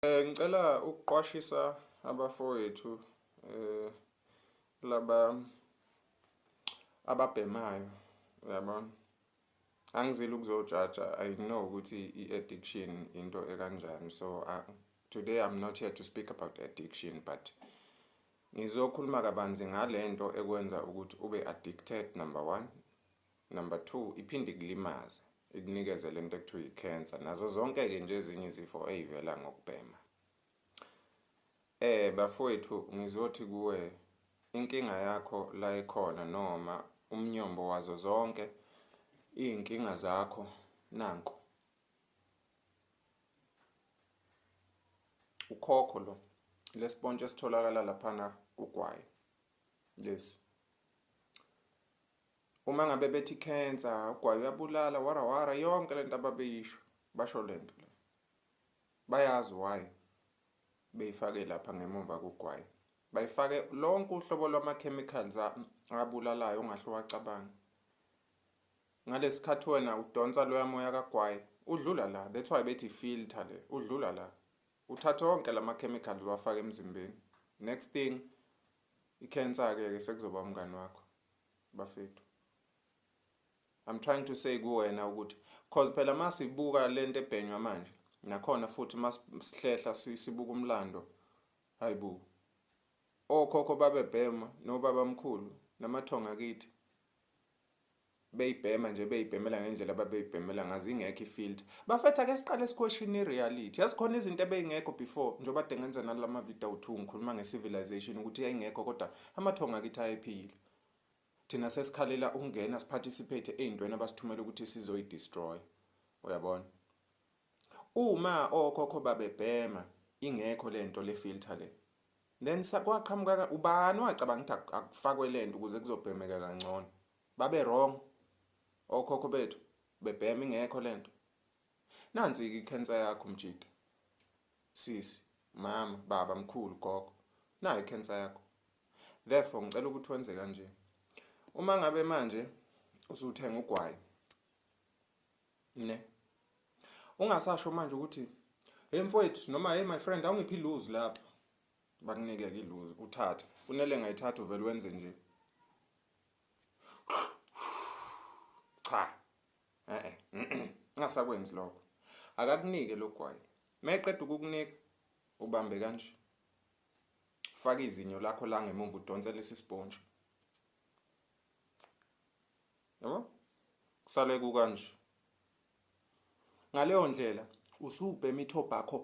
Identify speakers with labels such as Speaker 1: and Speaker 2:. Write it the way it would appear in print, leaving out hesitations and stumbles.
Speaker 1: Ngicela ukuqwashisa abafowethu laba ababhemayo, uyabona. Angizile ukuzojaja, I know ukuthi i-addiction into ekanjani, so today I'm not here to speak about addiction, but ngizokhuluma kabanzi ngalento ekwenza ukuthi ube addicted, number one. Number two, iphinde ikulimaze, ikunikeze lento ekuthiwa i-cancer nazo zonke-ke nje ezinye izifo ey'vela ngokubhema. Bafowethu, ngizothi kuwe inkinga yakho la ikhona noma umnyombo wazo zonke iy'nkinga zakho nanku. Ukhokho lo, lesipontshi esitholakala laphana kugwayi lesi. Uma ngabe bethi cancer, ugwayi uyabulala, wara wara, yonke lento ababeyisho, basho lento le. Bayazi why beyifake lapha ngemumva kugwayi. Bayifake lonke uhlobo lwama-chemicals abulalayo ongahle uwacabanga. Ngalesikhathi wena udonsa loya moya kagwayi, udlula la, that's why bethi filter le, udlula la. Uthatha wonke lama-chemicals uwafake emzimbeni. Next thing, i-cancer-ke ke sekuzoba umngani wakho, bafethu. I'm trying to say kuwena ukuthi cause phela masibuka lento ebhenywa manje, nakhona futhi masihlehla sibuka umlando, hayibo, okhokho babebhema nobabamkhulu namathonga kithi beyibhema nje, beyibhemela ngendlela ababeyibhemela ngazo, ingekho i-filter. Bafethu, ake siqale si-question i-reality. Yazi khona izinto ebeyingekho before, njengoba kade ngenza nalama video awu-2 ngikhuluma nge-civilization ukuthi yayingekho, kodwa amathonga akithi ayephila. Thina sesikhalela ukungena si-participate ey'ntweni abasithumela ukuthi sizoyi-destroy, uyabona. Uma okhokho babebhema ingekho lento le filter le, then kwaqhamuka ubani wacabanga ukuthi akufakwe lento ukuze kuzobhemeka kangcono? Babe wrong okhokho bethu bebhema ingekho lento. Nansi-ke i-cancer yakho mjida, sisi, mama, baba, mkhulu, gogo, nayo i-cancer yakho. Therefore ngicela ukuthi wenze kanje. Uma ngabe manje usuthenga ugwayi, ne, ungasasho manje ukuthi hey mfowethu noma hey my friend, awungiphi iluzi lapha, bakunike-ke iluzi, uthathe unele ngayithatha uvele wenze nje, cha, ungasakwenzi lokho. Akakunike lo gwayi, meqeda ukukunika ubambe kanje, faka izinyo lakho la ngemumva, udonse lesi sipontshi, yabo, kusale kukanje. Ngaleyo ndlela usubhema i-tobacco.